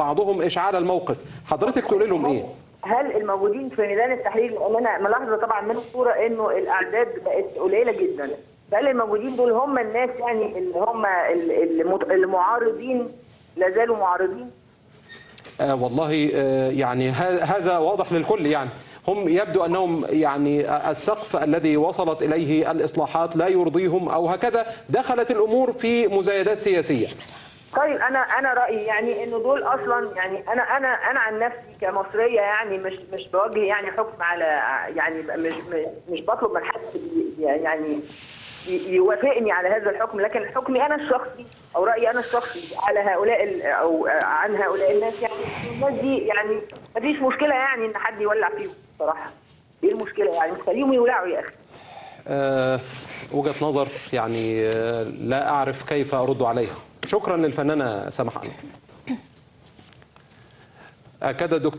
بعضهم إشعال الموقف. حضرتك تقول لهم إيه؟ هل الموجودين في ميدان التحرير، لان انا ملاحظة طبعا من الصورة انه الاعداد بقت قليله جدا، فهل الموجودين دول هم الناس يعني اللي هم المعارضين لا زالوا معارضين؟ والله يعني هذا واضح للكل، يعني هم يبدو أنهم يعني السقف الذي وصلت إليه الإصلاحات لا يرضيهم أو هكذا، دخلت الأمور في مزايدات سياسية. طيب انا رايي يعني انه دول اصلا يعني انا عن نفسي كمصريه يعني مش بوجه يعني حكم على يعني مش بطلب من حد يعني يوافقني على هذا الحكم، لكن حكمي انا الشخصي او رايي انا الشخصي على هؤلاء او عن هؤلاء الناس، يعني الناس دي يعني ما فيش مشكلة يعني ان حد يولع فيهم بصراحة. ايه المشكلة يعني؟ خليهم يولعوا يا اخي. وجهه نظر يعني لا اعرف كيف ارد عليها. شكرا للفنانه سماح. أكد الدكتور